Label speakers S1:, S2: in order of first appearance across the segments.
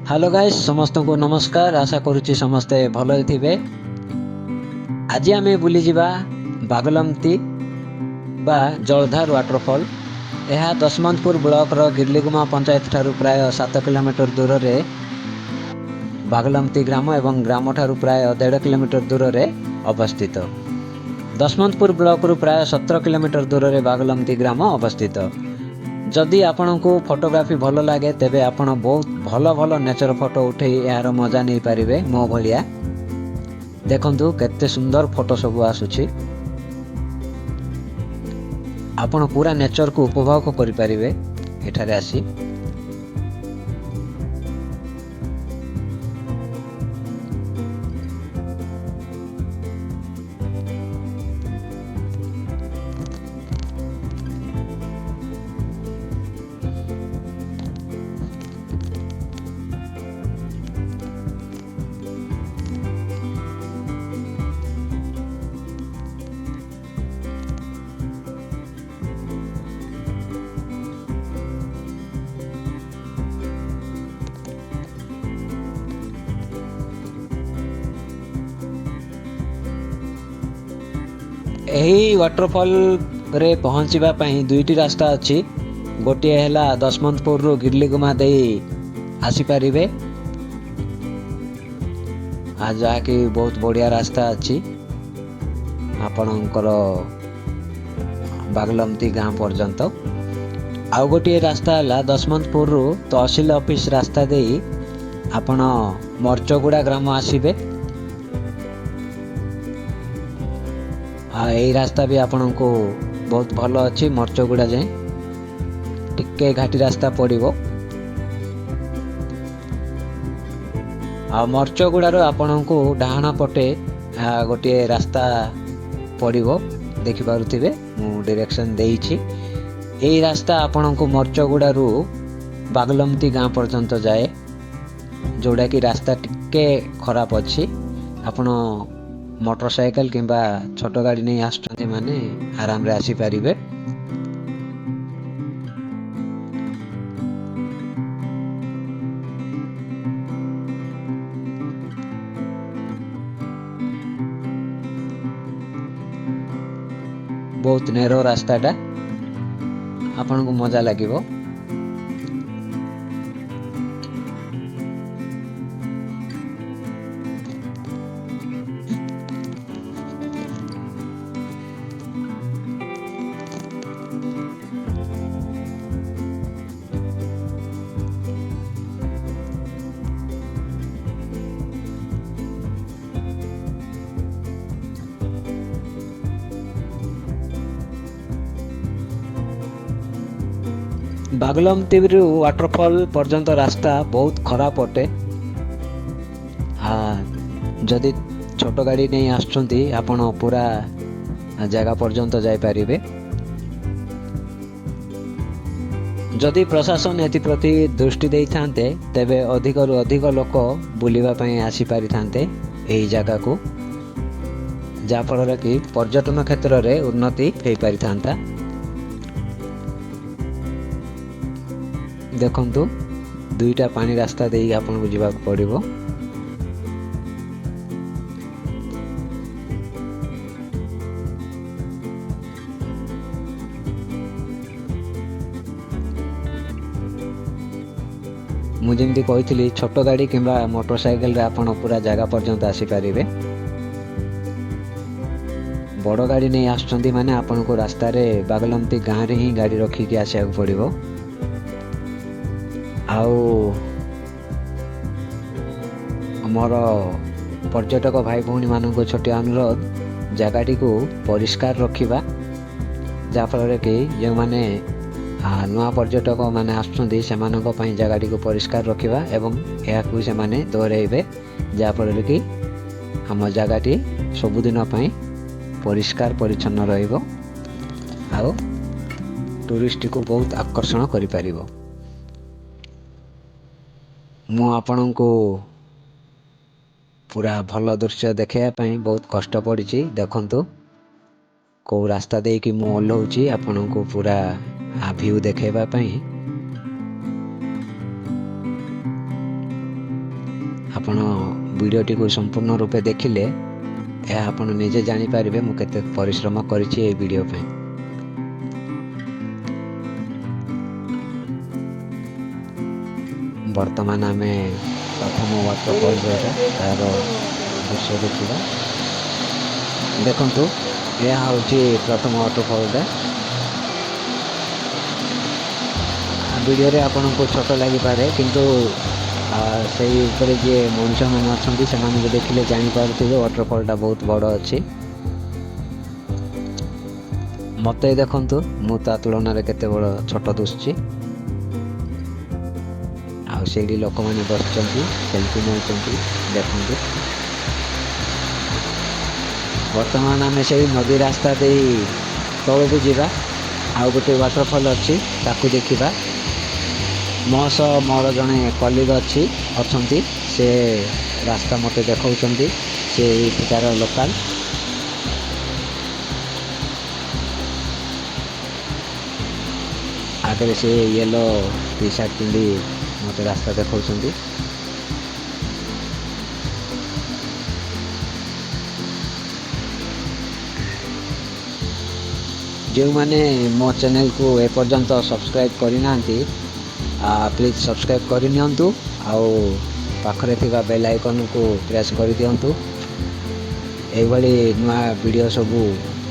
S1: Hello guys, ସମସ୍ତଙ୍କୁ ନମସ୍କାର। ଆଶା କରୁଛି ସମସ୍ତେ ଭଲରେ ଥିବେ। ଆଜି ଆମେ ବୁଲିଯିବା ବାଗଲମତି ବା ଜଳଧାର ୱାଟରଫଲ୍। ଏହା ଦଶମନ୍ତପୁର ବ୍ଲକର ଗିର୍ଲିଗୁମା ପଞ୍ଚାୟତ ଠାରୁ ପ୍ରାୟ 7 କିଲୋମିଟର ଦୂରରେ ବାଗଲମତି ଗ୍ରାମ ଏବଂ ଗ୍ରାମଠାରୁ ପ୍ରାୟ 1.5 କିଲୋମିଟର ଦୂରରେ ଅବସ୍ଥିତ। ଦଶମନ୍ତପୁର ବ୍ଲକରୁ ପ୍ରାୟ 17 କିଲୋମିଟର ଦୂରରେ ବାଗଲମତି ଗ୍ରାମ ଅବସ୍ଥିତ। ଯଦି ଆପଣଙ୍କୁ ଫଟୋଗ୍ରାଫି ଭଲ ଲାଗେ, ତେବେ ଆପଣ ବହୁତ ଭଲ ଭଲ ନେଚର ଫଟୋ ଉଠେଇ ଏହାର ମଜା ନେଇପାରିବେ ମୋ ଭଳିଆ। ଦେଖନ୍ତୁ, କେତେ ସୁନ୍ଦର ଫଟୋ ସବୁ ଆସୁଛି। ଆପଣ ପୁରା ନେଚରକୁ ଉପଭୋଗ କରିପାରିବେ ଏଠାରେ ଆସି। ଏହି ୱାଟରଫଲ୍ରେ ପହଞ୍ଚିବା ପାଇଁ ଦୁଇଟି ରାସ୍ତା ଅଛି। ଗୋଟିଏ ହେଲା ଦଶମନ୍ତପୁରରୁ ଗିର୍ଲିଗୁମା ଦେଇ ଆସିପାରିବେ, ଆଉ ଯାହାକି ବହୁତ ବଢ଼ିଆ ରାସ୍ତା ଅଛି ଆପଣଙ୍କର ବାଗଲମତି ଗାଁ ପର୍ଯ୍ୟନ୍ତ। ଆଉ ଗୋଟିଏ ରାସ୍ତା ହେଲା ଦଶମନ୍ତପୁରରୁ ତହସିଲ ଅଫିସ ରାସ୍ତା ଦେଇ ଆପଣ ମର୍ଚଗୁଡ଼ା ଗ୍ରାମ ଆସିବେ। ଆଉ ଏଇ ରାସ୍ତା ବି ଆପଣଙ୍କୁ ବହୁତ ଭଲ ଅଛି। ମର୍ଚଗୁଡ଼ା ଯାଏଁ ଟିକେ ଘାଟି ରାସ୍ତା ପଡ଼ିବ। ଆଉ ମର୍ଚଗୁଡ଼ାରୁ ଆପଣଙ୍କୁ ଡାହାଣ ପଟେ ଗୋଟିଏ ରାସ୍ତା ପଡ଼ିବ। ଦେଖିପାରୁଥିବେ, ମୁଁ ଡିରେକ୍ସନ୍ ଦେଇଛି। ଏଇ ରାସ୍ତା ଆପଣଙ୍କୁ ମର୍ଚଗୁଡ଼ାରୁ ବାଗଲମତି ଗାଁ ପର୍ଯ୍ୟନ୍ତ ଯାଏ, ଯେଉଁଟାକି ରାସ୍ତା ଟିକେ ଖରାପ ଅଛି। ଆପଣ ମୋଟର ସାଇକେଲ କିମ୍ବା ଛୋଟ ଗାଡ଼ି ନେଇ ଆସୁଛନ୍ତି ମାନେ ଆରାମରେ ଆସିପାରିବେ। ବହୁତ ନେରୋ ରାସ୍ତାଟା, ଆପଣଙ୍କୁ ମଜା ଲାଗିବ। ବାଗଲମତିରୁ ୱାଟରଫଲ୍ ପର୍ଯ୍ୟନ୍ତ ରାସ୍ତା ବହୁତ ଖରାପ ଅଟେ। ଯଦି ଛୋଟ ଗାଡ଼ି ନେଇ ଆସୁଛନ୍ତି, ଆପଣ ପୁରା ଜାଗା ପର୍ଯ୍ୟନ୍ତ ଯାଇପାରିବେ। ଯଦି ପ୍ରଶାସନ ଏଥିପ୍ରତି ଦୃଷ୍ଟି ଦେଇଥାନ୍ତେ, ତେବେ ଅଧିକରୁ ଅଧିକ ଲୋକ ବୁଲିବା ପାଇଁ ଆସିପାରିଥାନ୍ତେ ଏହି ଜାଗାକୁ, ଯାହାଫଳରେ କି ପର୍ଯ୍ୟଟନ କ୍ଷେତ୍ରରେ ଉନ୍ନତି ହେଇପାରିଥାନ୍ତା। ଦେଖନ୍ତୁ, ଦୁଇଟା ପାଣି ରାସ୍ତା ଦେଇ ଆପଣଙ୍କୁ ଯିବାକୁ ପଡ଼ିବ। ମୁଁ ଯେମିତି କହିଥିଲି, ଛୋଟ ଗାଡ଼ି କିମ୍ବା ମୋଟର ସାଇକେଲରେ ଆପଣ ପୁରା ଜାଗା ପର୍ଯ୍ୟନ୍ତ ଆସିପାରିବେ। ବଡ଼ ଗାଡ଼ି ନେଇ ଆସୁଛନ୍ତି ମାନେ ଆପଣଙ୍କୁ ରାସ୍ତାରେ ବାଗଲମତି ଗାଁରେ ହିଁ ଗାଡ଼ି ରଖିକି ଆସିବାକୁ ପଡ଼ିବ। ଆଉ ମୋର ପର୍ଯ୍ୟଟକ ଭାଇ ଭଉଣୀମାନଙ୍କୁ ଛୋଟିଆ ଅନୁରୋଧ, ଜାଗାଟିକୁ ପରିଷ୍କାର ରଖିବା, ଯାହାଫଳରେ କି ଯେଉଁମାନେ ନୂଆ ପର୍ଯ୍ୟଟକ ମାନେ ଆସୁଛନ୍ତି, ସେମାନଙ୍କ ପାଇଁ ଜାଗାଟିକୁ ପରିଷ୍କାର ରଖିବା ଏବଂ ଏହାକୁ ସେମାନେ ଦୋହରାଇବେ, ଯାହାଫଳରେ କି ଆମ ଜାଗାଟି ସବୁଦିନ ପାଇଁ ପରିଷ୍କାର ପରିଚ୍ଛନ୍ନ ରହିବ ଆଉ ଟୁରିଷ୍ଟକୁ ବହୁତ ଆକର୍ଷଣ କରିପାରିବ। ମୁଁ ଆପଣଙ୍କୁ ପୁରା ଭଲ ଦୃଶ୍ୟ ଦେଖାଇବା ପାଇଁ ବହୁତ କଷ୍ଟ ପଡ଼ିଛି। ଦେଖନ୍ତୁ, କେଉଁ ରାସ୍ତା ଦେଇକି ମୁଁ ଓହ୍ଲଉଛି ଆପଣଙ୍କୁ ପୁରା ଭ୍ୟୁ ଦେଖାଇବା ପାଇଁ। ଆପଣ ଭିଡ଼ିଓଟିକୁ ସମ୍ପୂର୍ଣ୍ଣ ରୂପେ ଦେଖିଲେ ଏହା ଆପଣ ନିଜେ ଜାଣିପାରିବେ ମୁଁ କେତେ ପରିଶ୍ରମ କରିଛି ଏଇ ଭିଡ଼ିଓ ପାଇଁ। ବର୍ତ୍ତମାନ ଆମେ ପ୍ରଥମ ୱାଟରଫଲ୍ ଯେଉଁଟା ତାର ଦୃଶ୍ୟ ଦେଖିବା। ଦେଖନ୍ତୁ, ଏହା ହେଉଛି ପ୍ରଥମ ୱାଟରଫଲ୍ଟା। ଭିଡ଼ିଓରେ ଆପଣଙ୍କୁ ଛୋଟ ଲାଗିପାରେ, କିନ୍ତୁ ସେଇ ଉପରେ ଯିଏ ମଣିଷମାନେ ଅଛନ୍ତି ସେମାନଙ୍କୁ ଦେଖିଲେ ଜାଣିପାରୁଥିବେ ୱାଟରଫଲ୍ଟା ବହୁତ ବଡ଼ ଅଛି। ମୋତେ ଦେଖନ୍ତୁ, ମୁଁ ତା ତୁଳନାରେ କେତେ ବଡ଼ ଛୋଟ ଦିଶୁଛି। ଆଉ ସେଇଠି ଲୋକମାନେ ବସିଛନ୍ତି, ସେଲ୍ଫି ନେଉଛନ୍ତି। ଦେଖନ୍ତୁ, ବର୍ତ୍ତମାନ ଆମେ ସେଇ ନଦୀ ରାସ୍ତା ଦେଇ ତଳକୁ ଯିବା। ଆଉ ଗୋଟେ ୱାଟରଫଲ୍ ଅଛି, ତାକୁ ଦେଖିବା। ମୋ ସହ ମୋର ଜଣେ କଲିଗ ଅଛନ୍ତି, ସେ ରାସ୍ତା ମୋତେ ଦେଖାଉଛନ୍ତି। ସେ ଏଇଠିକାର ଲୋକାଲ। ଆଗରେ ସେ ୟେଲୋ ଟି ସାର୍ଟ ପିନ୍ଧି ମୋତେ ରାସ୍ତା ଦେଖାଉଛନ୍ତି। ଯେଉଁମାନେ ମୋ ଚ୍ୟାନେଲକୁ ଏପର୍ଯ୍ୟନ୍ତ ସବସ୍କ୍ରାଇବ୍ କରିନାହାନ୍ତି, ପ୍ଲିଜ୍ ସବସ୍କ୍ରାଇବ୍ କରିନିଅନ୍ତୁ ଆଉ ପାଖରେ ଥିବା ବେଲ୍ ଆଇକନ୍କୁ ପ୍ରେସ୍ କରିଦିଅନ୍ତୁ। ଏଇଭଳି ନୂଆ ଭିଡ଼ିଓ ସବୁ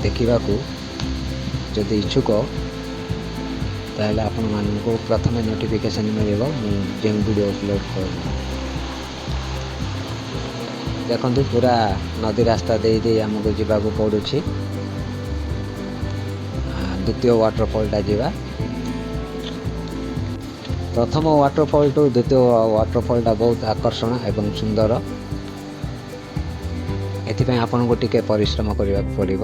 S1: ଦେଖିବାକୁ ଯଦି ଇଚ୍ଛୁକ, ତାହେଲେ ଆପଣମାନଙ୍କୁ ପ୍ରଥମେ ନୋଟିଫିକେସନ୍ ମିଳିବ ମୁଁ ଯେଉଁ ଭିଡ଼ିଓ ଅପଲୋଡ଼ କରିବି। ଦେଖନ୍ତୁ, ପୁରା ନଦୀ ରାସ୍ତା ଦେଇ ଦେଇ ଆମକୁ ଯିବାକୁ ପଡ଼ୁଛି। ଦ୍ୱିତୀୟ ୱାଟରଫଲ୍ଟା ଯିବା। ପ୍ରଥମ ୱାଟରଫଲ୍ଠୁ ଦ୍ୱିତୀୟ ୱାଟରଫଲ୍ଟା ବହୁତ ଆକର୍ଷଣ ଏବଂ ସୁନ୍ଦର। ଏଥିପାଇଁ ଆପଣଙ୍କୁ ଟିକେ ପରିଶ୍ରମ କରିବାକୁ ପଡ଼ିବ।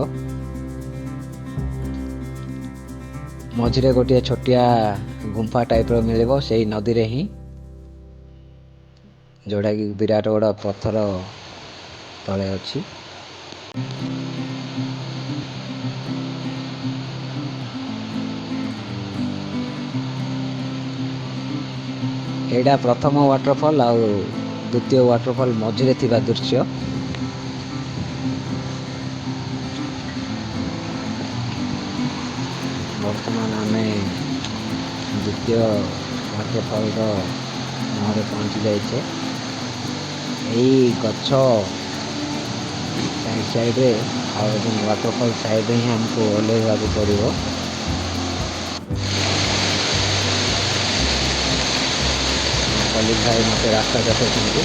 S1: ମଝିରେ ଗୋଟିଏ ଛୋଟିଆ ଗୁମ୍ଫା ଟାଇପ୍ର ମିଳିବ ସେଇ ନଦୀରେ ହିଁ, ଯେଉଁଟାକି ବିରାଟ ବଡ଼ ପଥର ତଳେ ଅଛି। ଏଇଟା ପ୍ରଥମ ୱାଟରଫଲ୍ ଆଉ ଦ୍ୱିତୀୟ ୱାଟରଫଲ୍ ମଝିରେ ଥିବା ଦୃଶ୍ୟ। ବର୍ତ୍ତମାନ ଆମେ ଦ୍ୱିତୀୟ ୱାଟରଫଲ୍ର ମୁହଁରେ ପହଞ୍ଚି ଯାଇଛେ। ଏଇ ଗଛ ସାଇଡ଼୍ ସାଇଡ଼୍ରେ ଆଉ ଏବଂ ୱାଟରଫଲ୍ ସାଇଡ଼୍ରେ ହିଁ ଆମକୁ ଓହ୍ଲେଇବାକୁ ପଡ଼ିବ। କଲିକ ଭାଇ ମୋତେ ରାସ୍ତା ଦେଖାଉଛନ୍ତି।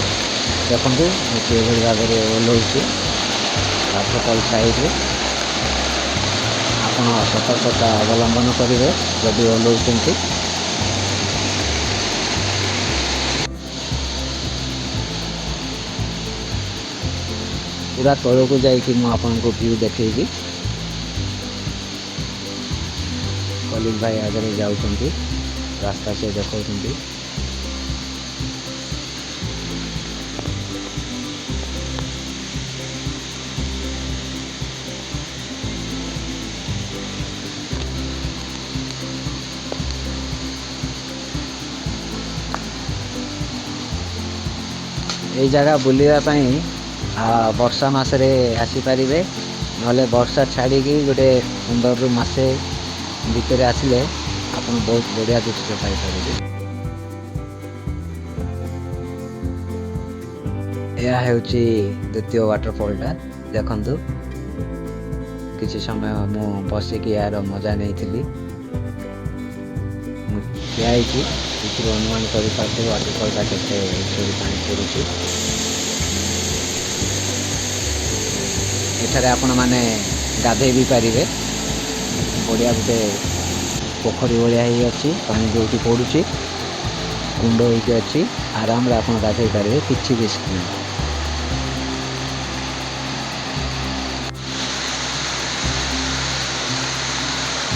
S1: ଦେଖନ୍ତୁ, ମୁଁ କିଭଳି ଭାବରେ ଓହ୍ଲଉଛି ୱାଟରଫଲ୍ ସାଇଡ଼୍ରେ। ଆପଣ ସତର୍କତା ଅବଲମ୍ବନ କରିବେ ଯଦି ଓହ୍ଲଉଛନ୍ତି। ପୁରା ତଳକୁ ଯାଇକି ମୁଁ ଆପଣଙ୍କୁ ଭ୍ୟୁ ଦେଖେଇବି। କଲିକ ଭାଇ ଆଗରେ ଯାଉଛନ୍ତି, ରାସ୍ତା ସେ ଦେଖାଉଛନ୍ତି। ଏଇ ଜାଗା ବୁଲିବା ପାଇଁ ବର୍ଷା ମାସରେ ଆସିପାରିବେ, ନହେଲେ ବର୍ଷା ଛାଡ଼ିକି ଗୋଟେ 15ରୁ ମାସେ ଭିତରେ ଆସିଲେ ଆପଣ ବହୁତ ବଢ଼ିଆ ଦୃଶ୍ୟ ପାଇପାରିବେ। ଏହା ହେଉଛି ଦ୍ୱିତୀୟ ୱାଟରଫଲ୍ଟା। ଦେଖନ୍ତୁ, କିଛି ସମୟ ମୁଁ ବସିକି ଏହାର ମଜା ନେଇଥିଲି। ମୁଁ ଠିଆ ହେଇଛି, ଏଥିରୁ ଅନୁମାନ କରିପାରୁଥିବେ ୱାଟରଫଲ୍ଟା କେତେ ଉଚ୍ଚରୁ ପାଣି ପଡ଼ୁଛି। ଏଠାରେ ଆପଣମାନେ ଗାଧେଇ ବି ପାରିବେ। ବଢ଼ିଆ ଗୋଟେ ପୋଖରୀ ଭଳିଆ ହେଇଅଛି, ପାଣି ଯେଉଁଠି ପଡ଼ୁଛି କୁଣ୍ଡ ହେଇକି ଅଛି। ଆରାମରେ ଆପଣ ଗାଧେଇ ପାରିବେ, କିଛି ରିସ୍କ ନାହିଁ।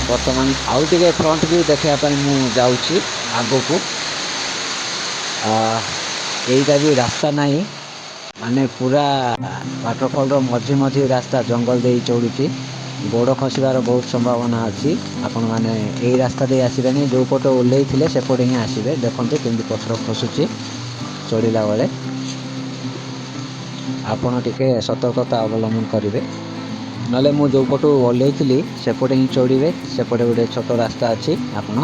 S1: ବର୍ତ୍ତମାନ ଆଉ ଟିକେ ଫ୍ରଣ୍ଟ ଭ୍ୟୁ ଦେଖିବା ପାଇଁ ମୁଁ ଯାଉଛି ଆଗକୁ। ଏଇଟା ବି ରାସ୍ତା ନାହିଁ, ମାନେ ପୁରା ୱାଟରଫଲ୍ର ମଝି ମଝି ରାସ୍ତା ଜଙ୍ଗଲ ଦେଇ ଚଢ଼ୁଛି। ଗୋଡ଼ ଖସିବାର ବହୁତ ସମ୍ଭାବନା ଅଛି। ଆପଣମାନେ ଏଇ ରାସ୍ତା ଦେଇ ଆସିବେନି, ଯେଉଁ ପଟେ ଓହ୍ଲେଇଥିଲେ ସେପଟେ ହିଁ ଆସିବେ। ଦେଖନ୍ତୁ କେମିତି ପଥର ଖସୁଛି ଚଢ଼ିଲା ବେଳେ। ଆପଣ ଟିକେ ସତର୍କତା ଅବଲମ୍ବନ କରିବେ। ନହେଲେ ମୁଁ ଯେଉଁପଟୁ ଓହ୍ଲେଇଥିଲି ସେପଟେ ହିଁ ଚଢ଼ିବେ। ସେପଟେ ଗୋଟେ ଛୋଟ ରାସ୍ତା ଅଛି, ଆପଣ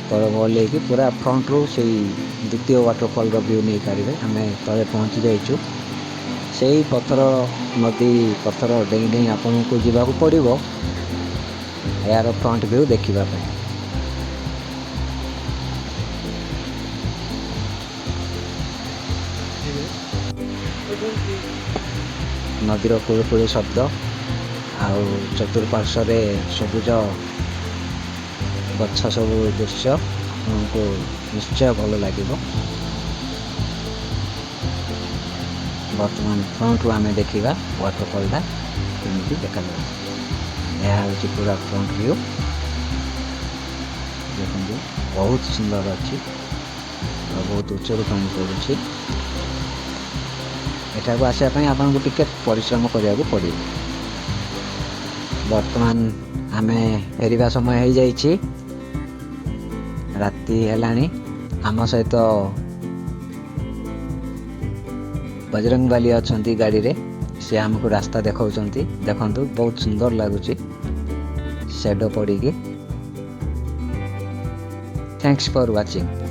S1: ତଳକୁ ଓହ୍ଲେଇକି ପୁରା ଫ୍ରଣ୍ଟରୁ ସେଇ ଦ୍ୱିତୀୟ ୱାଟରଫଲ୍ର ଭ୍ୟୁ ନେଇପାରିବେ। ଆମେ ତଳେ ପହଞ୍ଚି ଯାଇଛୁ। ସେଇ ପଥର ନଦୀ ପଥର ଡେଇଁ ଡେଇଁ ଆପଣଙ୍କୁ ଯିବାକୁ ପଡ଼ିବ ଏହାର ଫ୍ରଣ୍ଟ ଭ୍ୟୁ ଦେଖିବା ପାଇଁ। ନଦୀର କୁଳୁକୁଳୁ ଶବ୍ଦ ଆଉ ଚତୁଃପାର୍ଶ୍ୱରେ ସବୁଜ ଗଛ ସବୁ ଦୃଶ୍ୟ ଆପଣଙ୍କୁ ନିଶ୍ଚୟ ଭଲ ଲାଗିବ। ବର୍ତ୍ତମାନ ଫ୍ରଣ୍ଟରୁ ଆମେ ଦେଖିବା ୱାଟରଫଲ୍ଟା କେମିତି ଦେଖାଯାଉଛି। ଏହା ହେଉଛି ପୁରା ଫ୍ରଣ୍ଟ ଭ୍ୟୁ। ଦେଖନ୍ତୁ, ବହୁତ ସୁନ୍ଦର ଅଛି ଆଉ ବହୁତ ଉଚ୍ଚରୁ ପାଣି ପଡ଼ୁଛି। ଏଠାକୁ ଆସିବା ପାଇଁ ଆପଣଙ୍କୁ ଟିକେ ପରିଶ୍ରମ କରିବାକୁ ପଡ଼ିବ। ବର୍ତ୍ତମାନ ଆମେ ଫେରିବା ସମୟ ହେଇଯାଇଛି, ରାତି ହେଲାଣି। ଆମ ସହିତ ବଜରଙ୍ଗବାଲି ଅଛନ୍ତି ଗାଡ଼ିରେ, ସେ ଆମକୁ ରାସ୍ତା ଦେଖାଉଛନ୍ତି। ଦେଖନ୍ତୁ, ବହୁତ ସୁନ୍ଦର ଲାଗୁଛି ସେଡୋ ପଡ଼ିକି। Thanks for watching.